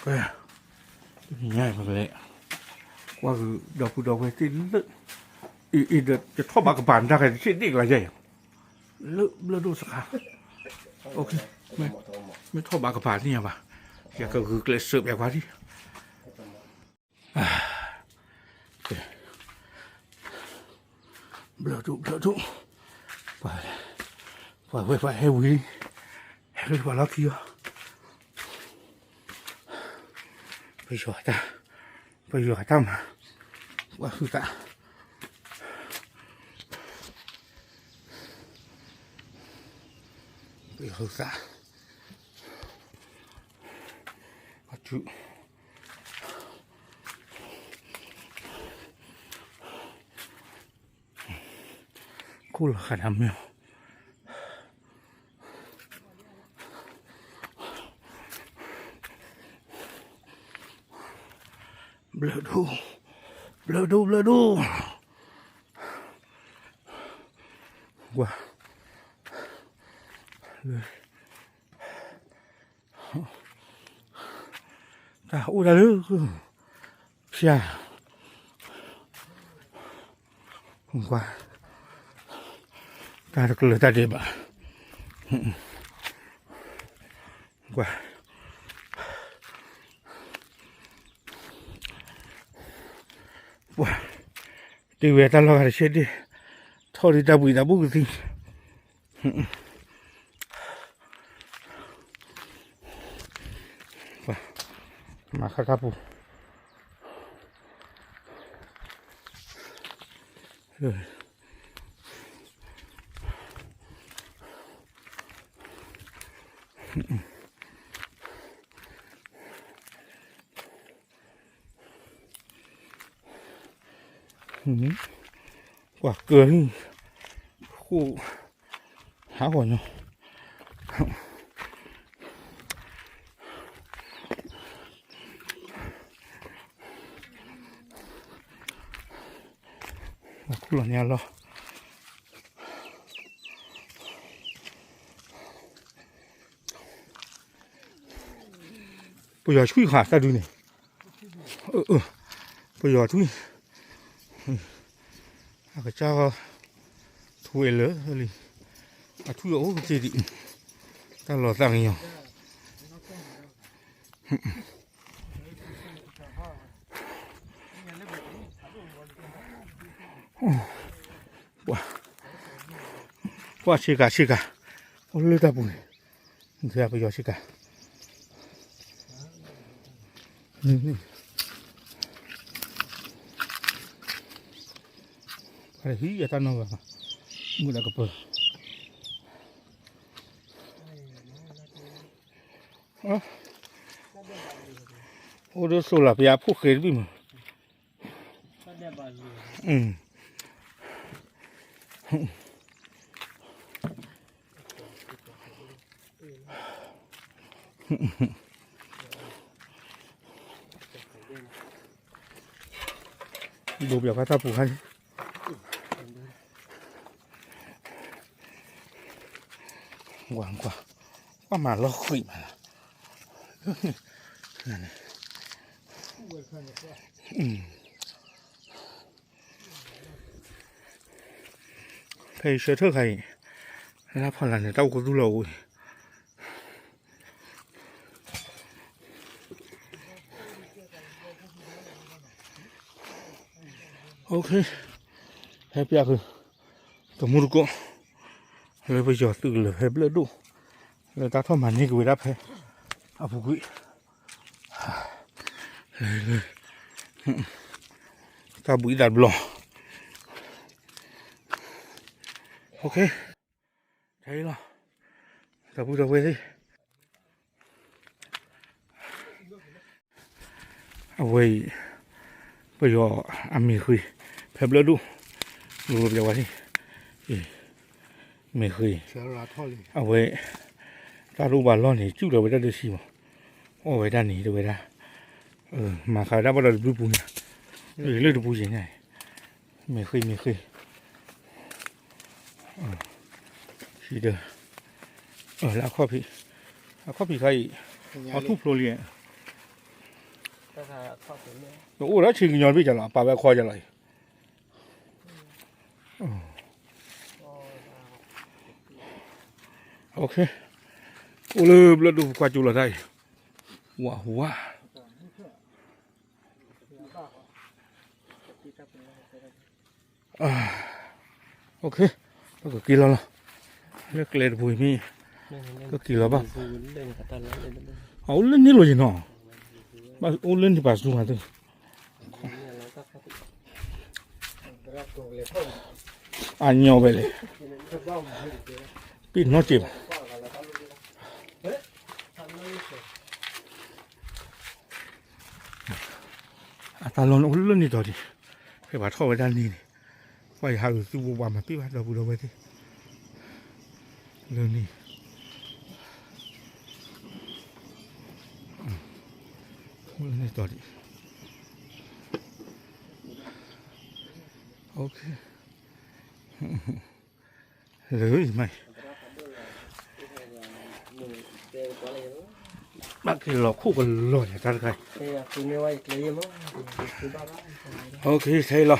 ပ, တနံၤညါပကလဲၤ ကွၢ်ကဒီပုၢ်ဒီဝဲၢ်သ့ၣ်လၢ, အံၤ အံၤဒီး ယထီၣ်ဘၣ်ကပၤန့ၣ် တၢ်ဂဲၤတဆံးဒ့ၣ်ကလါယဲၢ်, လၢဘျၢၣ်ဒိၣ်စခါ, မ့ၢ်ထီၣ်ဘၣ်ကပၤန့ၣ်ညါဘၣ်, ယကဂုာ်ကျဲးစၢးပျဲကွၢ်ဒံး ဘျၢၣ်ဒိၣ် ဘျၢၣ်ဒိၣ်, ပှၤဝဲပှၤဟဲဝံၤ, ဟဲဝံၤပှၤလီၢ်ခံအီၤ, ပယီၤတၢ်, ပယီၤတၢ်မၤ, ပှၤဟုသး, ပယီၤဟုသး, ပှၤထု ခိၣ်လီၤဃာ်ဒၣ်မ့ၢ်အီၤ, ဘျၢၣ်ဒိၣ်, ဘျၢၣ်ဒိၣ် ဘျၢၣ်ဒိၣ်, ကွၢ်, တၢ်အိၣ်တၢ်လၢ ဖၠါ, ကွၢ်, တၢ်တကလၢၤတၢ်ဒဲးဘး, ကွၢ်, ပှၤ, တ့ဝဲတၢ်လီၢ်ဂၤတဆံးဒ့ၣ်, ထီၣ်ဒ်တၢ်ဘှံးတၢ်ဘၣ်ကသံ ပှၤ, မၤဃၣ်တၢ်ပူၤ, ပှၤကၢၤ, ဃိၣ်, ဟးဂီၤညီ ပှၤခူၣ်လီၤန့ၢ်အလီၢ်, ပယီၤဆှံခးတၢ်ဒုးန့ၣ်, ပယီၤထွံၣ်, အကစၢ်, ထွံၣ်လၢလံ, အထွံၣ်အိၣ်ကသ့ဒံး, တၢ်လီၤသးကညီၤ ပှၤဆ့ကၤဆ့ကၤ, အိၣ်လၢတၢ်ပူၤန့ၣ်, ပယီၤဆ့ကၤ, ပှၤဟံးအတၢ်နီၢ်ဂၤ, မုၢ်လၢကပၢၤ အိၣ်ဒီး solar ပယီၤဖိၣ်ဃဲတဘ့ၣ်မး, ဒိးပျီၤဖးတၢ်ပူၤခါန့ၣ်, ကွၢ်ကွၢ်, ကွၢ်မၤလီၤဃံးမးလီၤ, ဖဲအံၤဆၢထၢၣ်ခါအံၤ, လၢဖီလာ်န့ၣ် တၢ်အိၣ်ကသူလီၤအိၣ်အံၤ, ဖဲပျၢ်ဃုာ်, တမူတကိး, လၢပယီၤသုးကလၢၤဖဲဘျၢၣ်ဒိၣ်, လၢတၢ်ထီၣ်မၤန့ၢ်က့ၤဝဲဒၣ်ဖဲ, အပူၤကွံာ်, လၢ, တၢ်ဘှံးသးတဘျီ, တၢ်အံၤလီၤ, ဒီပုၢ်ဒီဝဲၢ်သ့ၣ် အဝဲအံၤ, ပယီၤအမ့ၢ်ဃ့, ဖဲဘျၢၣ်ဒိၣ်, ဂိၢ်ပျီဝါန့ၣ်, မ့ၢ်ဃ့, အဝဲ, တၢ်တအိၣ်ဘၣ်လီၢ်န့ၣ် စူၣ်လီၤဝဲဒၣ်တဆံမး, အီၣ်ဝဲဒၣ်န့ၣ် တဲဝဲဒၣ်, မၤဃးဝဲဒၣ်ဘၣ်ဒီးတဘျုးပူၤန့ၣ်, လၢတပူၤယဲၢ်န့ၣ်, မ့ၢ်ဃ့မ့ၢ်ဃ့ ဟံးဒီး, လၢအခီၣ်ဖံး, အခီၣ်ဖံးခါအံၤ, အီၣ်ထူၣ်ဖျိလံ, နအိၣ်ဒီးဆံးကညီတဘ့ၣ်ကလီၤ အပာ်ဝဲအခီကလီၤအံၤ. အိၣ်လၢဘျၢၣ်ဒိၣ်ပကွၢ်ကၠိလီၤတၢ်အံၤ, ဝါဝါ. ပကက့ၤလီၤလီၤ, လၢကျဲတပူၤမ့ၢ်, ကက့ၤလီၤဘၣ်, အအိၣ်လၢန့ၣ်လီၤယနီၤ, ဘၣ်အိၣ်လၢန့ၣ်ပာ်ဆူမးသု, အညီဝဲလဲၣ်, ပ့ၤနီၣ်စ့ၢ်ဘၣ်. အတၢ်လီၢ်န့ၣ်အိၣ်လၢန့ၣ်တီၤဒံး, ဖဲပှၤထီၣ်ဝဲဒၣ်န့ၣ်န့ၣ်, ပှၤယဟးဂီၤသုးဘိးဘၣ်မၤပ့ၢ်ဘၣ်ဒီပုၢ်ဒီဝဲၢ်သ့ၣ်, လၢန့ၣ်, အိၣ်လၢန့ၣ်တီၤဒံး, လၢမး, ဘၣ်က့ၤလီၤခိၣ်ကလီၤန့ၣ်တၢ်တခါ, ထဲလီၤ.